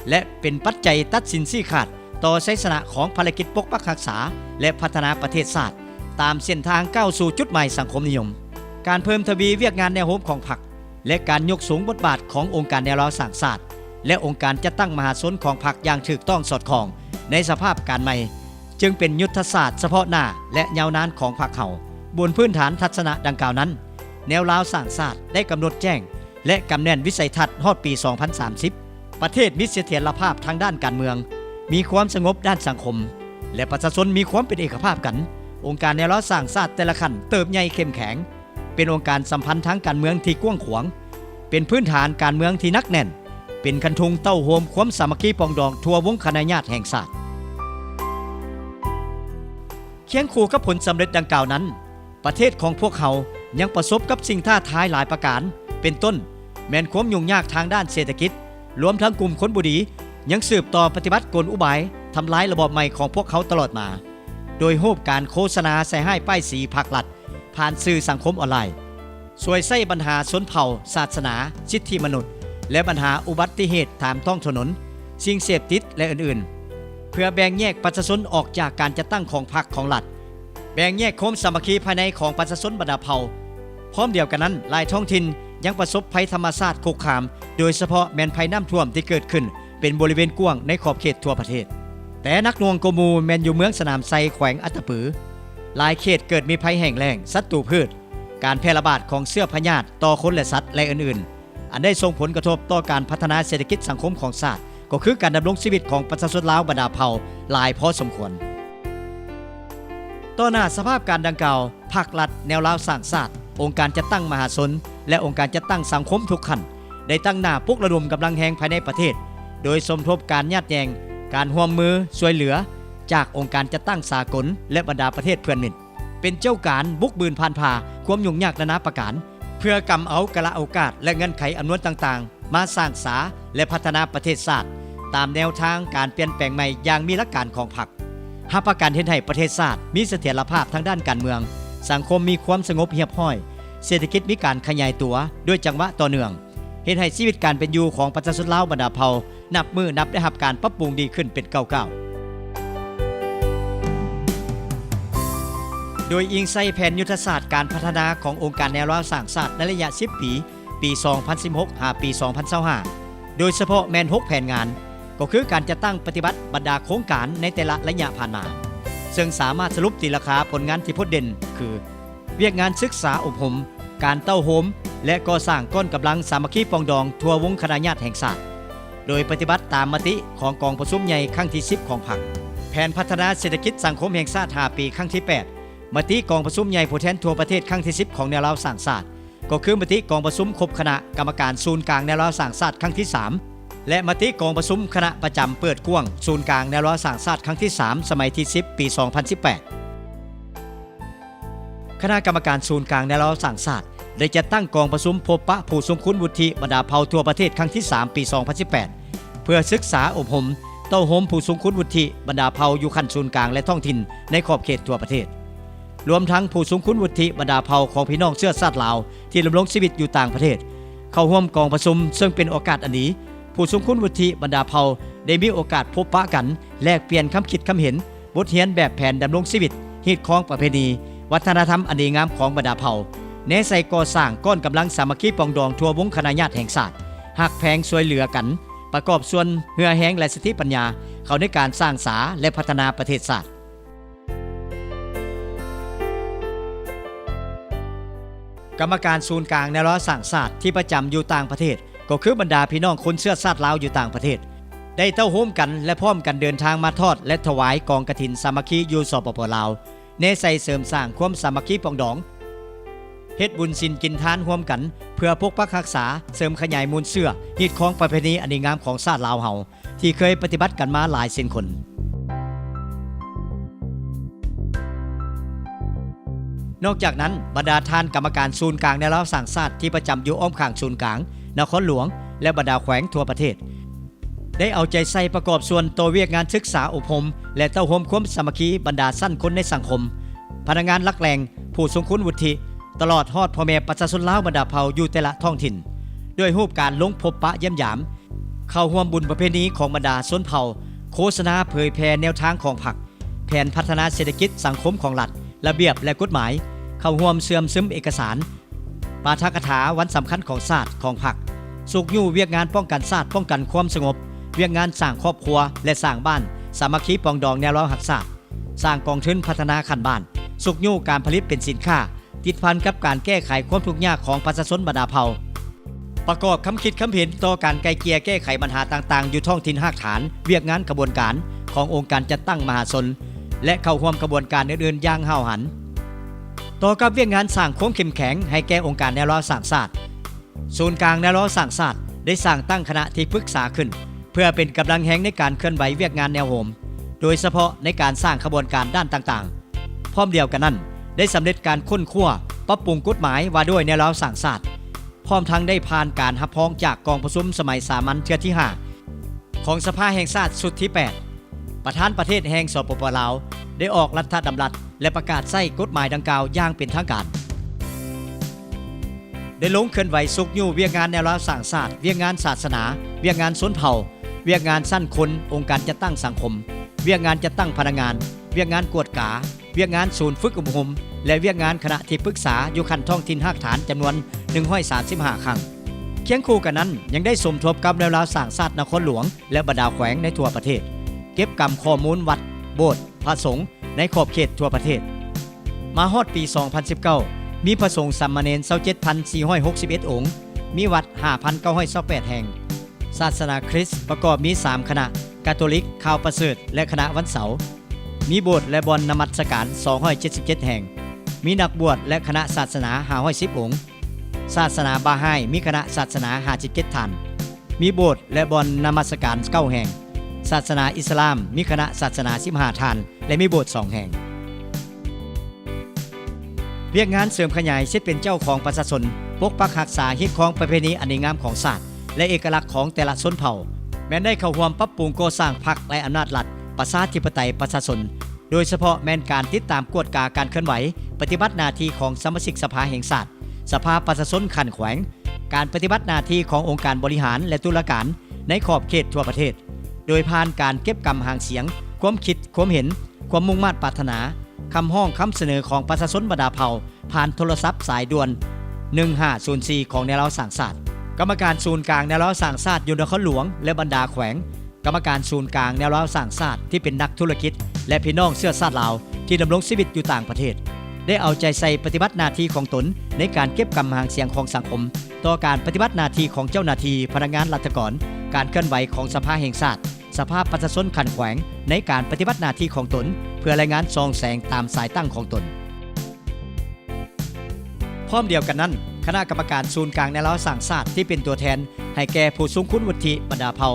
ແລະ ເປັນປັດໄຈຕັດສິນຊີ້ຂາດຕໍ່ໄຊຊະນະຂອງພາລະກິດປົກປັກຮັກສາ ແລະ ພັດທະນາປະເທດຊາດ ຕາມເສັ້ນທາງກ້າວສູ່ຈຸດໝາຍສັງຄົມນິຍົມ. ການເພີ່ມທະວີວຽກງານແນວໂຮມຂອງພັກ ແລະ ການຍົກສູງບົດບາດຂອງອົງການແນວລາວສ້າງຊາດ ແລະ ອົງການຈັດຕັ້ງມະຫາຊົນຂອງພັກຢ່າງຖືກຕ້ອງສອດຄ່ອງໃນສະພາບການໃໝ່, ຈຶ່ງເປັນຍຸດທະສາດສະເພາະໜ້າ ແລະ ຍາວນານຂອງພັກເຮົາ. ບົນພື້ນຖານທັດສະນະດັ່ງກ່າວນັ້ນ, ແນວລາວສ້າງຊາດໄດ້ກຳນົດແຈ້ງ ແລະ ກຳແໜ້ນວິໄສທັດຮອດປີສອງພັນສາມສິບ, ປະເທດມີສະຖຽນລະພາບທາງດ້ານການເມືອງ, ມີຄວາມສະຫງົບດ້ານສັງຄົມ ແລະ ປະຊາຊົນມີຄວາມເປັນເອກະພາບກັນ. ອົງການແນວລາວສ້າງຊາດແຕ່ລະຂັ້ນເຕີບໃຫຍ່ເຂັ້ມແຂງ, ເປັນອົງການສຳພັນທາງການເມືອງທີ່ກວ້າງຂວາງ, ເປັນພື້ນຖານການເມືອງທີ່ໜັກແໜ້ນ, ເປັນຄັນທຸງເຕົ້າໂຮມຄວາມສາມັກຄີປອງດອງທົ່ວວົງຄະນະຍາດແຫ່ງຊາດ. ຄຽງຄູ່ກັບຜົນສຳເລັດດັ່ງກ່າວນັ້ນ, ປະເທດຂອງພວກເຮົາຍັງປະສົບກັບສິ່ງທ້າທາຍຫຼາຍປະການ, ເປັນຕົ້ນ ແມ່ນຄວາມຫຍຸ້ງຍາກທາງດ້ານເສດຖະກິດ, ລວມທັງກຸ່ມຄົນບໍ່ດີ ຍັງສືບຕໍ່ປະຕິບັດກົນອຸບາຍທຳລາຍລະບອບໃໝ່ຂອງພວກເຮົາຕະຫຼອດມາ, ໂດຍຮູບການໂຄສະນາໃສ່ຮ້າຍປ້າຍສີພັກລັດ, ຜ່ານສື່ສັງຄົມອອນລາຍ, ຊ່ວຍໃຊ້ບັນຫາຊົນເຜົ່າ, ສາສະໜາ, ສິດທິມະນຸດ ແລະ ບັນຫາອຸບັດຕິເຫດຕາມທ້ອງຖະໜົນ, ສິ່ງເສບຕິດ ແລະ ອື່ນໆ ເພື່ອແບ່ງແຍກປະຊາຊົນອອກຈາກການຈັດຕັ້ງຂອງພັກຂອງລັດ, ແບ່ງແຍກຄວາມສາມັກຄີພາຍໃນຂອງປະຊາຊົນບັນດາເຜົ່າ. ພ້ອມດຽວກັນນັ້ນ, ຫຼາຍທ້ອງຖິ່ນຍັງປະສົບໄພທຳມະຊາດຄຸກຄາມ, ໂດຍສະເພາະແມ່ນໄພນ້ຳຖ້ວມທີ່ເກີດຂຶ້ນເປັນບໍລິເວນກວ້າງໃນຂອບເຂດທົ່ວປະເທດ. ແຕ່ໜັກໜ່ວງກວ່າໝູ່ແມ່ນຢູ່ເມືອງສະໜາມໄຊ ແຂວງອັດຕະປື. ຫຼາຍເຂດເກີດມີໄພແຫ້ງແລ້ງ, ສັດຕູພືດ, ການແຜ່ລະບາດຂອງເຊື້ອພະຍາດຕໍ່ຄົນ ແລະ ສັດ ແລະ ອື່ນໆ ອັນໄດ້ສົ່ງຜົນກະທົບຕໍ່ການພັດທະນາເສດຖະກິດສັງຄົມຂອງຊາດ, ກໍຄືການດຳລົງຊີວິດຂອງປະຊາຊົນລາວບັນດາເຜົ່າຫຼາຍພໍສົມຄວນ. ຕໍ່ໜ້າສະພາບການດັ່ງກ່າວ, ພັກລັດແນວລາວສ້າງຊາດ, ອົງການຈັດຕັ້ງມະຫາຊົນ ແລະ ອົງການຈັດຕັ້ງສັງຄົມທຸກຂັ້ນ ໄດ້ຕັ້ງໜ້າປຸກລະດົມກຳລັງແຮງພາຍໃນປະເທດ, ໂດຍສົມທົບການຍາດແຍ່ງ, ການຮ່ວມມືຊ່ວຍເຫຼືອຈາກອົງການຈັດຕັ້ງສາກົນ ແລະ ບັນດາປະເທດເພື່ອນມິດ. ເປັນເຈົ້າການບຸກບືນຜ່ານຜ່າຄວາມຫຍຸ້ງຍາກນານາປະການ ເພື່ອກຳເອົາກາລະໂອກາດ ແລະ ເງື່ອນໄຂອຳນວນຕ່າງໆ ມາສ້າງສາ ແລະ ພັດທະນາປະເທດຊາດ ຕາມແນວທາງການປ່ຽນແປງໃໝ່ຢ່າງມີຫຼັກການຂອງພັກ, ຮັບປະກັນເຮັດໃຫ້ປະເທດຊາດມີສະຖຽນລະພາບທາງດ້ານການເມືອງ, ສັງຄົມມີຄວາມສະຫງົບຮຽບຮ້ອຍ, ເສດຖະກິດມີການຂະຫຍາຍຕົວດ້ວຍຈັງຫວະຕໍ່ເນື່ອງ, ເຮັດໃຫ້ຊີວິດການເປັນຢູ່ຂອງປະຊາຊົນລາວບັນດາເຜົ່າ ນັບມື້ນັບໄດ້ຮັບການປັບປຸງດີຂຶ້ນເປັນກ້າວໆ. ໂດຍອີງໃສ່ແຜນຍຸດທະສາດການພັດທະນາຂອງອົງການແນວລາວສ້າງຊາດໃນໄລຍະສິບປີ, ປີສອງພັນສິບຫົກ ຫາ ປີສອງພັນຊາວຫ້າ ໂດຍສະເພາະແມ່ນຫົກແຜນງານ, ກໍຄືການຈັດຕັ້ງປະຕິບັດບັນດາໂຄງການໃນແຕ່ລະໄລຍະຜ່ານມາ, ເຊິ່ງສາມາດສະຫຼຸບຕີລາຄາຜົນງານທີ່ໂພດເດັ່ນຄື ວຽກງານສຶກສາອົບຮົມ, ການເຕົ້າໂຮມ ແລະ ກໍ່ສ້າງກ້ອນກຳລັງສາມັກຄີປອງດອງທົ່ວວົງຄະນະຍາດແຫ່ງຊາດ ໂດຍປະຕິບັດຕາມມະຕິຂອງກອງປະຊຸມໃຫຍ່ຄັ້ງທີສິບຂອງພັກ, ແຜນພັດທະນາເສດຖະກິດສັງຄົມແຫ່ງຊາດຫ້າປີຄັ້ງທີແປດ, ມະຕິກອງປະຊຸມໃຫຍ່ຜູ້ແທນທົ່ວປະເທດຄັ້ງທີສິບຂອງແນວລາວສ້າງຊາດ, ກໍຄືມະຕິກອງປະຊຸມຄົບຄະນະກຳມະການສູນກາງແນວລາວສ້າງຊາດຄັ້ງທີສາມ ແລະ ມະຕິກອງປະຊຸມຄະນະປະຈຳເປີດກວ້າງສູນກາງແນວລາວສ້າງຊາດຄັ້ງທີສາມ ສະໄໝທີສິບ ປີສອງພັນສິບແປດ. ຄະນະກຳມະການສູນກາງແນວລາວສ້າງຊາດ ໄດ້ຈັດຕັ້ງກອງປະຊຸມພົບປະຜູ້ຊົງຄຸນວຸດທິບັນດາເຜົ່າທົ່ວປະເທດຄັ້ງທີສາມ ປີສອງພັນສິບແປດ ເພື່ອສຶກສາອົບຮົມເຕົ້າໂຮມຜູ້ຊົງຄຸນວຸດທິບັນດາເຜົ່າຢູ່ຂັ້ນສູນກາງ ແລະ ທ້ອງຖິ່ນໃນຂອບເຂດທົ່ວປະເທດ, ລວມທັງຜູ້ຊົງຄຸນວຸດທິບັນດາເຜົ່າຂອງພີ່ນ້ອງເຊື້ອຊາດລາວທີ່ດຳລົງຊີວິດຢູ່ຕ່າງປະເທດ ເຂົ້າຮ່ວມກອງປະຊຸມ, ເຊິ່ງເປັນໂອກາດອັນດີ ຜູ້ຊົງຄຸນວຸດທິບັນດາເຜົ່າໄດ້ມີໂອກາດພົບປະກັນ, ແລກປ່ຽນຄຳຄິດຄຳເຫັນ, ບົດຮຽນແບບແຜນດຳລົງຊີວິດ, ຮີດຄອງປະເພນີ, ວັດທະນະທຳອັນດີງາມຂອງບັນດາເຜົ່າ, ແນໃສ່ກໍ່ສ້າງກ້ອນກຳລັງສາມັກຄີປອງດອງທົ່ວວົງຄະນະຍາດແຫ່ງຊາດ, ຮັກແພງຊ່ວຍເຫຼືອກັນ, ປະກອບສ່ວນເຫື່ອແຮງ ແລະ ສະຕິປັນຍາເຂົ້າໃນການສ້າງສາ ແລະ ພັດທະນາປະເທດຊາດ. ກຳມະການສູນກາງແນວລາວສ້າງຊາດທີ່ປະຈຳຢູ່ຕ່າງປະເທດ ກໍຄືບັນດາພີ່ນ້ອງຄົນເຊື້ອຊາດລາວຢູ່ຕ່າງປະເທດ ໄດ້ເຕົ້າໂຮມກັນ ແລະ ພ້ອມກັນເດີນທາງມາທອດ ແລະ ຖວາຍກອງກະຖິນສາມັກຄີຢູ່ ສປປ ລາວ, ແນໃສ່ເສີມສ້າງຄວາມສາມັກຄີປອງດອງ, ເຮັດບຸນສິນກິນທານຮ່ວມກັນ ເພື່ອປົກປັກຮັກສາ, ເສີມຂະຫຍາຍມູນເຊື້ອ, ຮີດຄອງປະເພນີອັນດີງາມຂອງຊາດລາວເຮົາ ທີ່ເຄີຍປະຕິບັດກັນມາຫຼາຍເຊັ່ນຄົນ. ນອກຈາກນັ້ນ, ບັນດາທ່ານກຳມະການສູນກາງແນວລາວສ້າງຊາດທີ່ປະຈຳຢູ່ອ້ອມຂ້າງສູນກາງ, ນະຄອນຫຼວງ ແລະ ບັນດາແຂວງທົ່ວປະເທດ ໄດ້ເອົາໃຈໃສ່ປະກອບສ່ວນຕໍ່ວຽກງານສຶກສາອົບຮົມ ແລະ ເຕົ້າໂຮມຄວາມສາມັກຄີບັນດາຊັ້ນຄົນໃນສັງຄົມ, ພະນັກງານຫຼັກແຫຼ່ງ, ຜູ້ຊົງຄຸນວຸດທິ, ຕະຫຼອດຮອດພໍ່ແມ່ປະຊາຊົນລາວບັນດາເຜົ່າຢູ່ແຕ່ລະທ້ອງຖິ່ນ ດ້ວຍຮູບການລົງພົບປະຢ້ຽມຢາມ, ເຂົ້າຮ່ວມບຸນປະເພນີຂອງບັນດາຊົນເຜົ່າ, ໂຄສະນາເຜີຍແຜ່ແນວທາງຂອງພັກ, ແຜນພັດທະນາເສດຖະກິດສັງຄົມຂອງລັດ, ລະບຽບ ແລະ ກົດໝາຍ, ເຂົ້າຮ່ວມເຊື່ອມຊຶມເອກະສານ, ປາຖະກະຖາວັນສຳຄັນຂອງຊາດ, ຂອງພັກ, ຊຸກຍູ້ວຽກງານປ້ອງກັນຊາດ, ປ້ອງກັນຄວາມສະຫງົບ, ວຽກງານສ້າງຄອບຄົວ ແລະ ສ້າງບ້ານ, ສາມັກຄີປອງດອງແນວລາວຮັກຊາດ, ສ້າງກອງທຶນພັດທະນາຂັ້ນບ້ານ, ຊຸກຍູ້ການຜະລິດເປັນສິນຄ້າ, ຕິດພັນກັບການແກ້ໄຂຄວາມທຸກຍາກຂອງປະຊາຊົນບັນດາເຜົ່າ, ປະກອບຄຳຄິດຄຳເຫັນຕໍ່ການໄກ່ເກ່ຍແກ້ໄຂບັນຫາຕ່າງໆຢູ່ທ້ອງຖິ່ນຮາກຖານ, ວຽກງານຂະບວນການຂອງອົງການຈັດຕັ້ງມະຫາຊົນ ແລະ ເຂົ້າຮ່ວມຂະບວນການອື່ນໆຢ່າງຫ້າວຫັນ. ຕໍ່ກັບວຽກງານສ້າງຄວາມເຂັ້ມແຂງໃຫ້ແກ່ອົງການແນວລາວສ້າງຊາດ, ສູນກາງແນວລາວສ້າງຊາດໄດ້ສ້າງຕັ້ງຄະນະທີ່ປຶກສາຂຶ້ນ ເພື່ອເປັນກຳລັງແຮງໃນການເຄື່ອນໄຫວວຽກງານແນວໂຮມ, ໂດຍສະເພາະໃນການສ້າງຂະບວນການດ້ານຕ່າງໆ. ພ້ອມດຽວກັນນັ້ນ, ໄດ້ສຳເລັດການຄົ້ນຄວ້າ, ປັບປຸງກົດໝາຍວ່າດ້ວຍແນວລາວສ້າງຊາດ, ພ້ອມທັງໄດ້ຜ່ານການຮັບຮອງຈາກກອງປະຊຸມສະໄໝສາມັນເທື່ອທີຫ້າ ຂອງສະພາແຫ່ງຊາດຊຸດທີແປດ. ປະທານປະເທດແຫ່ງ ສປປ ລາວ ໄດ້ອອກລັດຖະດຳລັດ ແລະ ປະກາດໃຊ້ກົດໝາຍດັ່ງກ່າວຢ່າງເປັນທາງການ. ດ້ລົງເຄື່ອນໄຫວຊຸກຍູ້ວຽກງານແນວລາວສ້າງຊາດ, ວຽກງານສາສະໜາ, ວຽກງານຊົນເຜົ່າ, ວຽກງານຊັ້ນຄົນ, ອົງການຈັດຕັ້ງສັງຄົມ, ວຽກງານຈັດຕັ້ງພະນັກງານ, ວຽກງານກວດກາ, ວຽກງານສູນຝຶກອົບຮົມ ແລະ ວຽກງານຄະນະທີ່ປຶກສາຢູ່ຂັ້ນທ້ອງຖິ່ນຮາກຖານຈຳນວນໜຶ່ງຮ້ອຍສາມສິບຫ້າຄັ້ງ. ຄຽງຄູ່ກັນນັ້ນ, ຍັງໄດ້ສົມທົບກັບແນວລາວສ້າງຊາດນະຄອນຫຼວງ ແລະ ບັນດາແຂວງໃນທົ່ວປະເທດ, ເກັບກຳຂໍ້ມູນວັດ, ໂບດ, ພະສົງ ໃນຂອບເຂດທົ່ວປະເທດ. ມາຮອດປີສອງພັນສິບເກົ້າ ມີພະສົງສາມະເນນຊາວເຈັດພັນສີ່ຮ້ອຍຫົກສິບເອັດອົງ, ມີວັດຫ້າພັນເກົ້າຮ້ອຍຊາວແປດແຫ່ງ. ສາສະໜາຄຣິສປະກອບມີສາມຄະນະ, ກາໂຕລິກ, ຂ່າວປະເສີດ ແລະ ຄະນະວັນເສົາ. ມີໂບດ ແລະ ບ່ອນນະມັດສະການສອງຮ້ອຍເຈັດສິບເຈັດແຫ່ງ. ມີນັກບວດ ແລະ ຄະນະສາສະໜາຫ້າຮ້ອຍສິບອົງ. ສາສະໜາບາຮາຍມີຄະນະສາສະໜາຫ້າສິບເຈັດທ່ານ. ມີໂບດ ແລະ ບ່ອນນະມັດສະການເກົ້າແຫ່ງ. ສາສະໜາອິດສະລາມມີຄະນະສາສະໜາສິບຫ້າທ່ານ ແລະ ມີໂບດສອງແຫ່ງ. ວຽກງານເສີມຂະຫຍາຍສິດເປັນເຈົ້າຂອງປະຊາຊົນ, ປົກປັກຮັກສາ, ຮີດຄອງປະເພນີອັນດີງາມຂອງຊາດ ແລະ ເອກະລັກຂອງແຕ່ລະຊົນເຜົ່າ, ແມ່ນໄດ້ເຂົ້າຮ່ວມປັບປຸງກໍ່ສ້າງພັກ ແລະ ອຳນາດລັດປະຊາທິປະໄຕປະຊາຊົນ, ໂດຍສະເພາະແມ່ນການຕິດຕາມກວດກາການເຄື່ອນໄຫວປະຕິບັດໜ້າທີ່ຂອງສະມາຊິກສະພາແຫ່ງຊາດ, ສະພາປະຊາຊົນຂັ້ນແຂວງ, ການປະຕິບັດໜ້າທີ່ຂອງອົງການບໍລິຫານ ແລະ ຕຸລາການໃນຂອບເຂດທົ່ວປະເທດ, ໂດຍຜ່ານການເກັບກຳຫາງສຽງ, ຄວາມຄິດ, ຄວາມເຫັນ, ຄວາມມຸ່ງມາດປາດຖະໜາ, ຄຳຮ້ອງຄຳສະເໜີຂອງປະຊາຊົນບັນດາເຜົ່າ ຜ່ານໂທລະສັບສາຍດ່ວນໜຶ່ງຫ້າສູນສີ່ຂອງແນວລາວສ້າງຊາດ. ກຳມະການສູນກາງແນວລາວສ້າງຊາດຢູ່ນະຄອນຫຼວງ ແລະ ບັນດາແຂວງ, ກຳມະການສູນກາງແນວລາວສ້າງຊາດທີ່ເປັນນັກທຸລະກິດ ແລະ ພີ່ນ້ອງເຊື້ອຊາດລາວທີ່ດຳລົງຊີວິດຢູ່ຕ່າງປະເທດ ໄດ້ເອົາໃຈໃສ່ປະຕິບັດໜ້າທີ່ຂອງຕົນໃນການເກັບກຳຫາງສຽງຂອງສັງຄົມ ຕໍ່ການປະຕິບັດໜ້າທີ່ຂອງເຈົ້າໜ້າທີ່, ພະນັກງານລັດຖະກອນ, ການເຄື່ອນໄຫວຂອງສະພາແຫ່ງຊາດ, ສະພາປະຊາຊົນຂັ້ນແຂວງ ໃນການປະຕິບັດໜ້າທີ່ຂອງຕົນ ເພື່ອລາຍງານສ່ອງແສງຕາມສາຍຕັ້ງຂອງຕົນ. ພ້ອມດຽວກັນນັ້ນ, ຄະນະກຳມະການສູນກາງແນວລາວສ້າງຊາດທີ່ເປັນຕົວແທນໃຫ້ແກ່ຜູ້ຊົງຄຸນວຸດທິບັນດາເຜົ່າ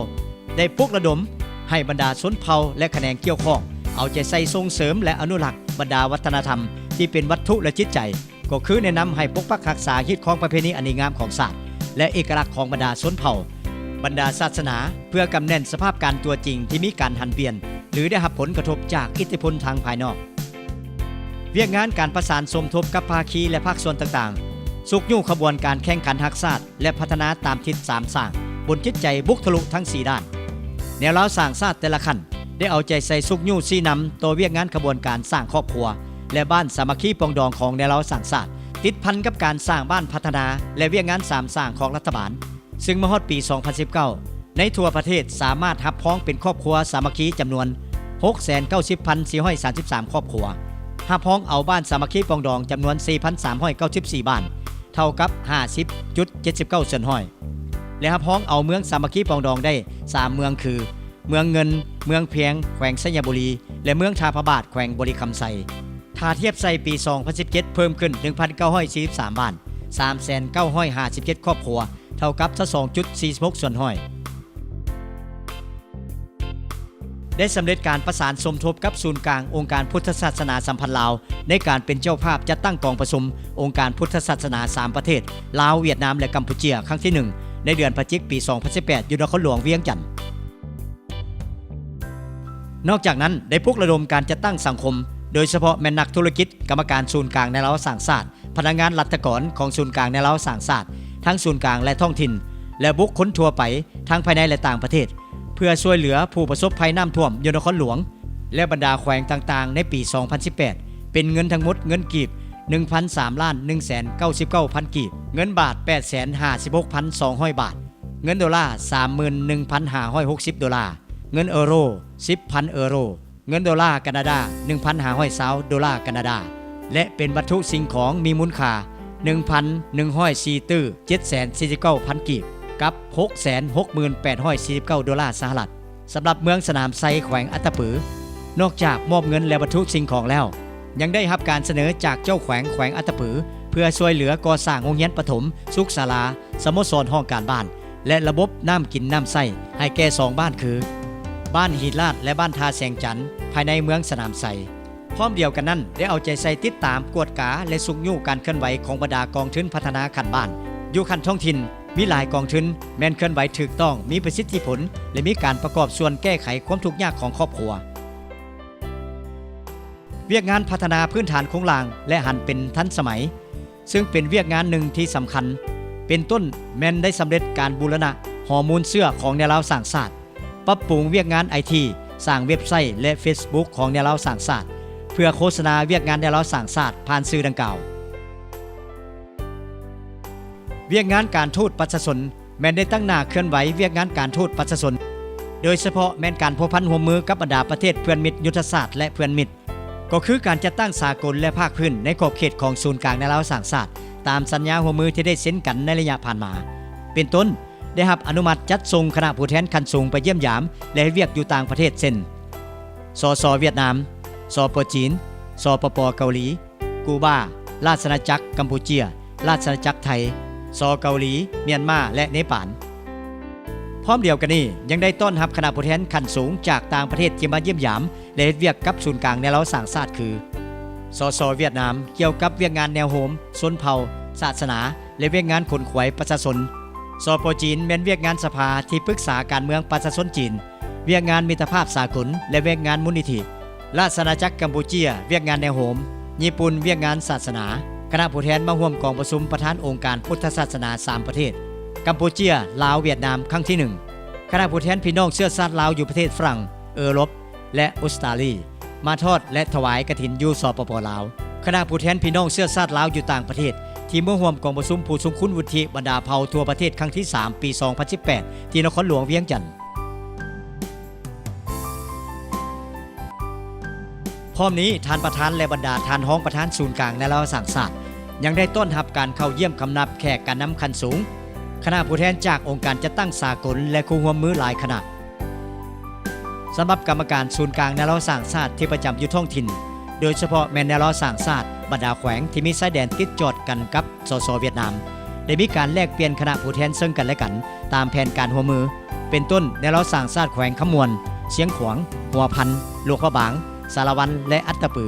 ໄດ້ປຸກລະດົມໃຫ້ບັນດາຊົນເຜົ່າ ແລະ ຂະແໜງກ່ຽວຂ້ອງ ເອົາໃຈໃສ່ສົ່ງເສີມ ແລະ ອະນຸລັກບັນດາວັດທະນະທຳທີ່ເປັນວັດຖຸ ແລະ ຈິດໃຈ, ກໍຄືແນະນຳໃຫ້ປົກປັກຮັກສາ, ຮີດຄອງປະເພນີອັນດີງາມຂອງຊາດ ແລະ ເອກະລັກຂອງບັນດາຊົນເຜົ່າ, ບັນດາສາສະໜາ ເພື່ອກຳແໜ້ນສະພາບການຕົວຈິງທີ່ມີການຫັນປ່ຽນ ຫຼື ໄດ້ຮັບຜົນກະທົບຈາກອິດທິພົນທາງພາຍນອກ. ວຽກງານການປະສານສົມທົບກັບພາຄີ ແລະ ພາກສ່ວນຕ່າງໆ, ຊຸກຍູ້ຂະບວນການແຂ່ງຂັນຮັກຊາດ ແລະ ພັດທະນາຕາມທິດສາມສ້າງ ບົນຈິດໃຈບຸກທະລຸທັງສີ່ດ້ານ. ແນວລາວສ້າງຊາດແຕ່ລະຂັ້ນ ໄດ້ເອົາໃຈໃສ່ຊຸກຍູ້ຊີ້ນຳຕໍ່ວຽກງານຂະບວນການສ້າງຄອບຄົວ ແລະ ບ້ານສາມັກຄີປອງດອງຂອງແນວລາວສ້າງຊາດ, ຕິດພັນກັບການສ້າງບ້ານພັດທະນາ ແລະ ວຽກງານສາມສ້າງຂອງລັດຖະບານ, ຊຶ່ງມາຮອດປີສອງພັນສິບເກົ້າ ໃນທົ່ວປະເທດສາມາດຮັບຮອງເປັນຄອບຄົວສາມັກຄີຈຳນວນຫົກແສນເກົ້າສິບພັນສີ່ຮ້ອຍສາມສິບສາມຄອບຄົວ, ຮັບຮອງເອົາບ້ານສາມັກຄີປອງດອງຈຳນວນສີ່ພັນສາມຮ້ອຍເກົ້າສິບສີ່ບ້ານ, ເທົ່າກັບຫ້າສິບຈຸດເຈັດສິບເກົ້າສ່ວນຮ້ອຍ ແລະ ຮັບຮອງເອົາເມືອງສາມັກຄີປອງດອງໄດ້ສາມເມືອງຄື ເມືອງເງິນ, ເມືອງພຽງ ແຂວງໄຊຍະບູລີ ແລະ ເມືອງທ່າພະບາດ ແຂວງບໍລິຄຳໄຊ. ຖ້າທຽບໃສ່ປີສອງພັນສິບເຈັດ ເພີ່ມຂຶ້ນໜຶ່ງພັນເກົ້າຮ້ອຍສີ່ສິບສາມບ້ານ, ສາມແສນເກົ້າຮ້ອຍຫ້າສິບເຈັດຄອບຄົວ, ເທົ່າກັບຊາວສອງຈຸດສີ່ສິບຫົກສ່ວນຮ້ອຍ. ໄດ້ສຳເລັດການປະສານສົມທົບກັບສູນກາງອົງການພຸດທະສາສະໜາສຳພັນລາວ ໃນການເປັນເຈົ້າພາບຈັດຕັ້ງກອງປະຊຸມອົງການພຸດທະສາສະໜາສາມປະເທດ ລາວ, ຫວຽດນາມ ແລະ ກຳປູເຈຍ ຄັ້ງທີໜຶ່ງ ໃນເດືອນພະຈິກ ປີສອງພັນສິບແປດ ຢູ່ນະຄອນຫຼວງວຽງຈັນ. ນອກຈາກນັ້ນ ໄດ້ປຸກລະດົມການຈັດຕັ້ງສັງຄົມ, ໂດຍສະເພາະແມ່ນນັກທຸລະກິດ, ກຳມະການສູນກາງແນວລາວສ້າງຊາດ, ພະນັກງານລັດຖະກອນຂອງສູນກາງແນວລາວສ້າງຊາດ ທັງສູນກາງ ແລະ ທ້ອງຖິ່ນ ແລະ ບຸກຄົນທົ່ວໄປ ທັງພາຍໃນ ແລະ ຕ່າງປະເທດ ເພື່ອຊ່ວຍເຫຼືອຜູ້ປະສົບໄພນ້ຳຖ້ວມຢູ່ນະຄອນຫຼວງ ແລະ ບັນດາແຂວງຕ່າງໆ ໃນປີສອງພັນສິບແປດ ເປັນເງິນທັງໝົດເງິນກີບໜຶ່ງພັນສາມລ້ານໜຶ່ງແສນເກົ້າສິບເກົ້າພັນກີບ, ເງິນບາດແປດແສນຫ້າສິບຫົກພັນສອງຮ້ອຍບາດ, ເງິນໂດລາສາມໝື່ນໜຶ່ງພັນຫ້າຮ້ອຍຫົກສິບໂດລາ, ເງິນເອີໂຣສິບພັນເອີໂຣ, ເງິນໂດລາການາດາໜຶ່ງພັນຫ້າຮ້ອຍຊາວໂດລາການາດາ ແລະ ເປັນວັດຖຸສິ່ງຂອງມີມູນຄ່າໜຶ່ງພັນໜຶ່ງຮ້ອຍສີ່ຕື້ເຈັດແສນສີ່ສິບເກົ້າພັນກີບ ກັບຫົກແສນຫົກໝື່ນແປດຮ້ອຍສີ່ສິບເກົ້າໂດລາສະຫະລັດ. ສຳລັບເມືອງສະໜາມໄຊ ແຂວງອັດຕະປື ນອກຈາກມອບເງິນ ແລະ ວັດຖຸສິ່ງຂອງແລ້ວ ຍັງໄດ້ຮັບການສະເໜີຈາກເຈົ້າແຂວງ ແຂວງອັດຕະປື ເພື່ອຊ່ວຍເຫຼືອກໍ່ສ້າງໂຮງຮຽນປະຖົມ, ສຸກສາລາ, ສະໂມສອນຫ້ອງການບ້ານ ແລະ ລະບົບນ້ຳກິນນ້ຳໃຊ້ໃຫ້ແກ່ສອງບ້ານຄື ບ້ານຫີນລາດ ແລະ ບ້ານທ່າແສງຈັນ ພາຍໃນເມືອງສະໜາມໄຊ. ພ້ອມດຽວກັນນັ້ນ ໄດ້ເອົາໃຈໃສ່ຕິດຕາມ, ກວດກາ ແລະ ຊຸກຍູ້ການເຄື່ອນໄຫວຂອງບັນດາກອງທຶນພັດທະນາຂັ້ນບ້ານ. ຢູ່ຂັ້ນທ້ອງຖິ່ນ ມີຫຼາຍກອງທຶນແມ່ນເຄື່ອນໄຫວຖືກຕ້ອງ, ມີປະສິດທິຜົນ ແລະ ມີການປະກອບສ່ວນແກ້ໄຂຄວາມທຸກຍາກຂອງຄອບຄົວ. ວຽກງານພັດທະນາພື້ນຖານໂຄງລ່າງ ແລະ ຫັນເປັນທັນສະໄໝ ຊຶ່ງເປັນວຽກງານໜຶ່ງທີ່ສຳຄັນ ເປັນຕົ້ນແມ່ນໄດ້ສຳເລັດການບູລະນະຫໍມູນເຊື້ອຂອງແນວລາວສ້າງຊາດ, ປັບປຸງວຽກງານໄອທີ, ສ້າງເວັບໄຊ ແລະ ເຟສບຸກຂອງແນວລາວສ້າງຊາດ ເພື່ອໂຄສະນາວຽກງານແນວລາວສ້າງຊາດຜ່ານສື່ດັ່ງກ່າວ. ວຽກງານການທູດປະຊາຊົນ ແມ່ນໄດ້ຕັ້ງໜ້າເຄື່ອນໄຫວວຽກງານການທູດປະຊາຊົນ, ໂດຍສະເພາະແມ່ນການພົວພັນຮ່ວມມືກັບບັນດາປະເທດເພື່ອນມິດຍຸດທະສາດ ແລະ ເພື່ອນມິດ, ກໍຄືການຈັດຕັ້ງສາກົນ ແລະ ພາກພື້ນໃນຂອບເຂດຂອງສູນກາງແນວລາວສ້າງຊາດ ຕາມສັນຍາຮ່ວມມືທີ່ໄດ້ເຊັນກັນໃນໄລຍະຜ່ານມາ. ເປັນຕົ້ນ, ໄດ້ຮັບອະນຸມັດຈັດສົ່ງຄະນະຜູ້ແທນຂັ້ນສູງໄປຢ້ຽມຢາມ ແລະ ເຮັດວຽກຢູ່ຕ່າງປະເທດ ເຊັ່ນ ສສ ຫວຽດນາມ, ສປ ຈີນ, ສປປ ເກົາຫຼີ, ກູບາ, ລາຊະອານາຈັກກຳປູເຈຍ, ລາຊະອານາຈັກໄທ, ສ ເກົາຫຼີ, ມຽນມາ ແລະ ເນປານ. ພ້ອມດຽວກັນນີ້ ຍັງໄດ້ຕ້ອນຮັບຄະນະຜູ້ແທນຂັ້ນສູງຈາກຕ່າງປະເທດທີ່ມາຢ້ຽມຢາມ ແລະ ເຮັດວຽກກັບສູນກາງແນວລາວສ້າງຊາດ ຄື ສສ ຫວຽດນາມ ກ່ຽວກັບວຽກງານແນວໂຮມ, ຊົນເຜົ່າ, ສາສະໜາ ແລະ ວຽກງານຂົນຂວາຍປະຊາຊົນ, ສປ ຈີນ ແມ່ນວຽກງານສະພາທີ່ປຶກສາການເມືອງປະຊາຊົນຈີນ, ວຽກງານມິດຕະພາບສາກົນ ແລະ ວຽກງານມູນນິທິ, ລາຊະອານາຈັກກຳປູເຈຍ ວຽກງານແນວໂຮມ, ຍີ່ປຸ່ນ ວຽກງານສາສະໜາ. ຄະນະຜູ້ແທນມາຮ່ວມກອງປະຊຸມປະທານອົງການພຸດທະສາສະໜາສາມປະເທດ ກຳປູເຈຍ, ລາວ, ຫວຽດນາມ ຄັ້ງທີໜຶ່ງ. ຄະນະຜູ້ແທນພີ່ນ້ອງເຊື້ອຊາດລາວຢູ່ປະເທດຝຣັ່ງ, ເອີຣົບ ແລະ ອົດສະຕາລີ ມາທອດ ແລະ ຖວາຍກະຖິນຢູ່ ສປປ ລາວ. ຄະນະຜູ້ແທນພີ່ນ້ອງເຊື້ອຊາດລາວຢູ່ຕ່າງປະເທດ ທີ່ມາຮ່ວມກອງປະຊຸມຜູ້ຊົງຄຸນວຸດທິບັນດາເຜົ່າທົ່ວປະເທດຄັ້ງທີສາມ ປີສອງພັນສິບແປດ ທີ່ນະຄອນຫຼວງວຽງຈັນ. ພ້ອມນີ້ ທ່ານປະທານ ແລະ ບັນດາທ່ານຮອງປະທານສູນກາງແນວລາວສ້າງຊາດ ຍັງໄດ້ຕ້ອນຮັບການເຂົ້າຢ້ຽມຄຳນັບແຂກການນຳຂັ້ນສູງ, ຄະນະຜູ້ແທນຈາກອົງການຈັດຕັ້ງສາກົນ ແລະ ຄູ່ຮ່ວມມືຫຼາຍຄະນະ. ສຳລັບກຳມະການສູນກາງແນວລາວສ້າງຊາດທີ່ປະຈຳຢູ່ທ້ອງຖິ່ນ, ໂດຍສະເພາະແມ່ນແນວລາວສ້າງຊາດບັນດາແຂວງທີ່ມີຊາຍແດນຕິດຈອດກັນກັບ ສສ ຫວຽດນາມ ໄດ້ມີການແລກປ່ຽນຄະນະຜູ້ແທນເຊິ່ງກັນ ແລະ ກັນ ຕາມແຜນການຮ່ວມມື ເປັນຕົ້ນ ແນວລາວສ້າງຊາດແຂວງຄຳມ່ວນ, ຊຽງຂວາງ, ຫົວພັນ, ຫຼວງພະບາງ, ສາລະວັນ ແລະ ອັດຕະປື.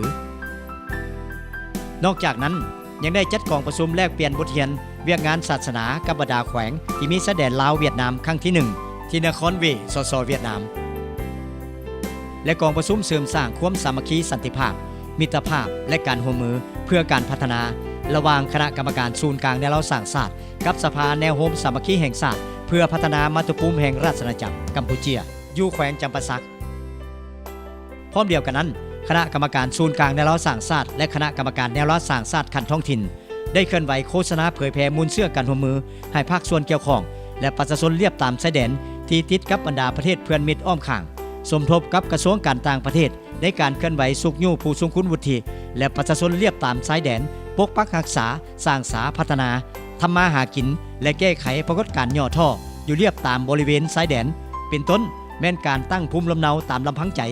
ນອກຈາກນັ້ນ ຍັງໄດ້ຈັດກອງປະຊຸມແລກປ່ຽນບົດຮຽນວຽກງານສາສະໜາກັບບັນດາແຂວງທີ່ມີຊາຍແດນລາວ-ຫວຽດນາມຄັ້ງທີໜຶ່ງ ທີ່ນະຄອນເວ ສສ ຫວຽດນາມ ແລະ ກອງປະຊຸມເສີມສ້າງຄວາມສາມັກຄີສັນຕິພາບ, ມິດຕະພາບ ແລະ ການຮ່ວມມືເພື່ອການພັດທະນາ ລະຫວ່າງຄະນະກຳມະການສູນກາງແນວລາວສ້າງຊາດ ກັບສະພາແນວໂຮມສາມັກຄີແຫ່ງຊາດ ເພື່ອພັດທະນາມາຕຸພູມແຫ່ງລາຊະອານາຈັກກຳປູເຈຍ ຢູ່ແຂວງຈຳປາສັກ. ພ້ອມດຽວກັນນັ້ນ, ຄະນະກຳມະການສູນກາງແນວລາວສ້າງຊາດ ແລະ ຄະນະກຳມະການແນວລາວສ້າງຊາດຂັ້ນທ້ອງຖິ່ນ ໄດ້ເຄື່ອນໄຫວໂຄສະນາເຜີຍແຜ່ມູນເຊື້ອການຮ່ວມມືໃຫ້ພາກສ່ວນກ່ຽວຂ້ອງ ແລະ ປະຊາຊົນລຽບຕາມຊາຍແດນທີ່ຕິດກັບບັນດາປະເທດເພື່ອນມິດອ້ອມຂ້າງ, ສົມທົບກັບກະຊວງການຕ່າງປະເທດ ໃນການເຄື່ອນໄຫວຊຸກຍູ້ຜູ້ຊົງຄຸນວຸດທິ ແລະ ປະຊາຊົນລຽບຕາມຊາຍແດນ, ປົກປັກຮັກສາ, ສ້າງສາ, ພັດທະນາ, ທຳມາຫາກິນ ແລະ ແກ້ໄຂປາກົດການຫຍໍ້ທໍ້ຢູ່ລຽບຕາມບໍລິເວນຊາຍແດນ ເປັນຕົ້ນ ແມ່ນການຕັ້ງພູມລຳເນົາຕາມລຳພັງໃຈ,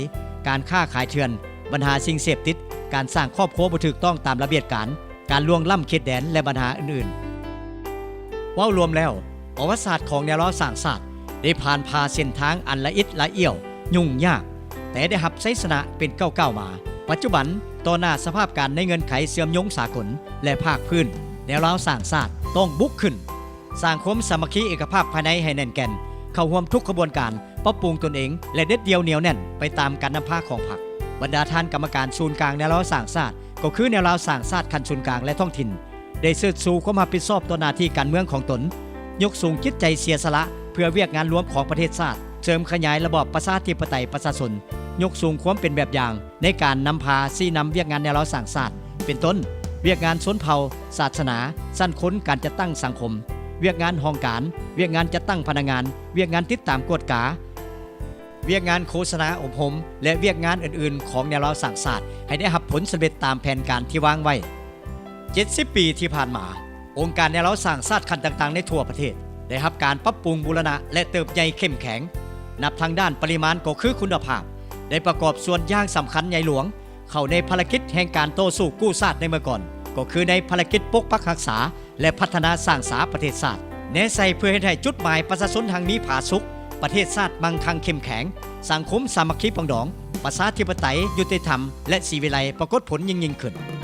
ການຄ້າຂາຍເຖື່ອນ, ບັນຫາສິ່ງເສບຕິດ, ການສ້າງຄອບຄົວບໍ່ຖືກຕ້ອງຕາມລະບຽບການ, ການລ່ວງລ້ຳເຂດແດນ ແລະ ບັນຫາອື່ນໆ. ເວົ້າລວມແລ້ວ, ປະຫວັດສາດຂອງແນວລາວສ້າງຊາດ ໄດ້ຜ່ານຜ່າເສັ້ນທາງອັນລະອິດລະອ້ຽວ, ຫຍຸ້ງຍາກ, ແຕ່ໄດ້ຮັບໄຊຊະນະເປັນກ້າວໆມາ. ປັດຈຸບັນ, ຕໍ່ໜ້າສະພາບການໃນເງື່ອນໄຂເຊື່ອມໂຍງສາກົນ ແລະ ພາກພື້ນ, ແນວລາວສ້າງຊາດຕ້ອງບຸກຂຶ້ນ, ສ້າງຄວາມສາມັກຄີເອກະພາບພາຍໃນໃຫ້ແໜ້ນແກ່ນ, ເຂົ້າຮ່ວມທຸກຂະບວນການ, ປັບປຸງຕົນເອງ ແລະ ເດັດດ່ຽວໜຽວແໜ້ນໄປຕາມການນຳພາຂອງພັກ. ບັນດາທ່ານກຳມະການສູນກາງແນວລາວສ້າງຊາດ ກໍຄືແນວລາວສ້າງຊາດຂັ້ນສູນກາງ ແລະ ທ້ອງຖິ່ນ ໄດ້ເຊີດຊູຄວາມຮັບຜິດຊອບຕໍ່ໜ້າທີ່ການເມືອງຂອງຕົນ, ຍົກສູງຈິດໃຈເສຍສະຫຼະເພື່ອວຽກງານລວມຂອງປະເທດຊາດ, ເສີມຂະຫຍາຍລະບອບປະຊາທິປະໄຕປະຊາຊົນ, ຍົກສູງຄວາມເປັນແບບຢ່າງໃນການນຳພາຊີ້ນຳວຽກງານແນວລາວສ້າງຊາດ, ເປັນຕົ້ນ ວຽກງານຊົນເຜົ່າ, ສາສະໜາ, ຊັ້ນຄົນ, ການຈັດຕັ້ງສັງຄົມ, ວຽກງານຫ້ອງການ, ວຽກງານຈັດຕັ້ງພະນັກງານ, ວຽກງານຕິດຕາມກວດກາ, ວຽກງານໂຄສະນາອົບຮົມ ແລະ ວຽກງານອື່ນໆຂອງແນວລາວສ້າງຊາດ ໃຫ້ໄດ້ຮັບຜົນສຳເລັດຕາມແຜນການທີ່ວາງໄວ້. ເຈັດສິບປີທີ່ຜ່ານມາ, ອົງການແນວລາວສ້າງຊາດຂັ້ນຕ່າງໆໃນທົ່ວປະເທດ ໄດ້ຮັບການປັບປຸງບູລະນະ ແລະ ເຕີບໃຫຍ່ເຂັ້ມແຂງ. ນັບທາງດ້ານປະລິມານກໍຄືຄຸນນະພາບ ໄດ້ປະກອບສ່ວນຢ່າງສຳຄັນໃຫຍ່ຫຼວງ ເຂົ້າໃນພາລະກິດແຫ່ງການຕໍ່ສູ້ກູ້ຊາດໃນເມື່ອກ່ອນ, ກໍຄືໃນພາລະກິດປົກປັກຮັກສາ ແລະ ພັດທະນາສ້າງສາປະເທດຊາດ ແນໃສ່ເພື່ອເຮັດໃຫ້ຈຸດໝາຍປະຊາຊົນຮັ່ງມີຜາສຸກ, ປະເທດຊາດມັ່ງຄັ່ງເຂັ້ມແຂງ, ສັງຄົມສາມັກຄີປອງດອງ, ປະຊາທິປະໄຕ, ຍຸຕິທຳ ແລະ ສີວິໄລປາກົດຜົນຍິ່ງໆຂຶ້ນ.